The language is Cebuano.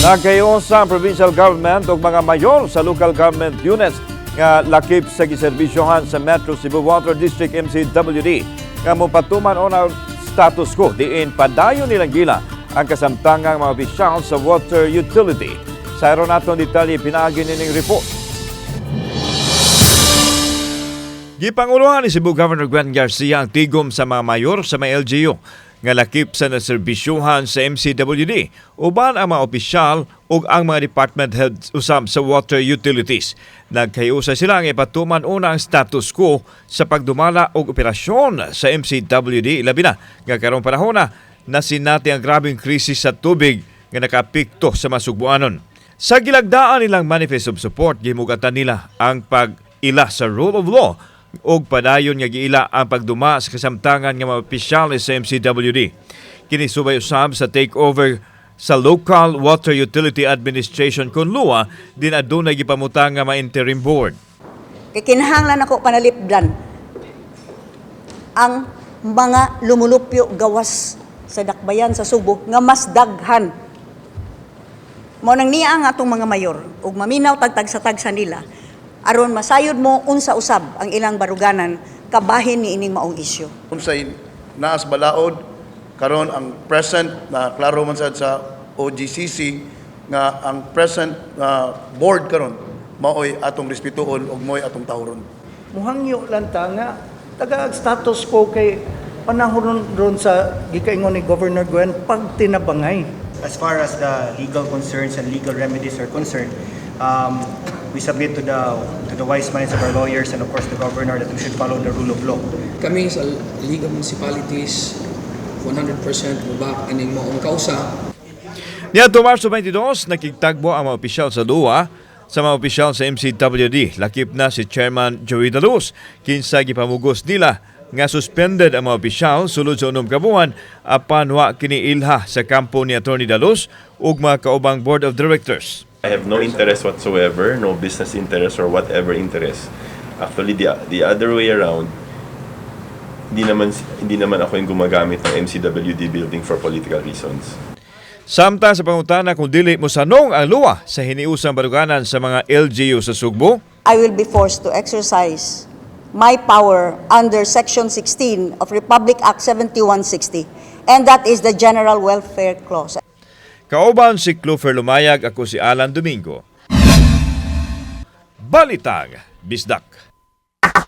Nagkahiusa ang provincial government ug mga mayor sa local government units nga lakip sa giserbisyohan sa Metro Cebu Water District, MCWD, nga mopatuman og status quo diin padayon nilang giila ang kasamtangang mga opisyal sa water utility. Sayran nato ang detalye pinaagi nining report. Gipanguluhan ni Cebu Governor Gwen Garcia ang tigom sa mga mayor sa mga LGU nga lakip sa naserbisyuhan sa MCWD uban ang mga opisyal ug ang mga department heads usab sa water utilities. Nagkahiusa sila nga ipatuman una ang status quo sa pagdumala og operasyon sa MCWD, labi na nga karong panahon na nasinati ang grabeng krisis sa tubig nga nakaapekto sa mga Sugbuanon. Sa gilagdaan nilang manifest of support, gihimugatan nila ang pag-ila sa rule of law ug padayon nga giila ang pagduma sa kasamtangan nga mga opisyales sa MCWD. Kini subay usab sa takeover sa Local Water Utility Administration kon LWUA din adunay gipamutang nga mga interim board. Kay kinahanglan ako panalipdan ang mga lumulupyo gawas sa dakbayan sa Subo nga mas daghan. Mao nang niya ang atong mga mayor ug maminaw tagtag sa tagsa nila aron masayod mo unsa usab ang ilang baruganan kabahin ni ining maong isyu. Unsay naas balaod karon, ang present na klaro man sad sa OGCC nga ang present na board karon maoy atong respetuhon ug maoy atong tahuron. Muhangyo lang ta nga taga status quo kay panahon ron sa gikaingon ni Governor Gwen pagtinabangay. As far as the legal concerns and legal remedies are concerned, we submit to the wise minds of our lawyers and, of course, the governor that we should follow the rule of law. Kami sa League of Municipalities, 100% mo-back ining maong kausa. Niadto Marso 22, nakigtagbo ang mga opisyal sa LWUA sa mga opisyal sa MCWD. Lakip na si Chairman Joey Daluz, kinsa gipamugos nila nga suspended ang mga opisyal sulod sa 6 ka buwan apan wa kini ilha sa kampo ni Attorney Daluz ug mga kaubang board of directors. I have no interest whatsoever, no business interest or whatever interest. Actually, the other way around, hindi naman ako yung gumagamit ng MCWD building for political reasons. Samtang sa pangutana kung dili mo sanong ang LWUA sa hiniusang baruganan sa mga LGU sa Sugbo, I will be forced to exercise my power under Section 16 of Republic Act 7160, and that is the General Welfare Clause. Kauban si Clover Lumayag, ako si Alan Domingo. Balitang Bisdak.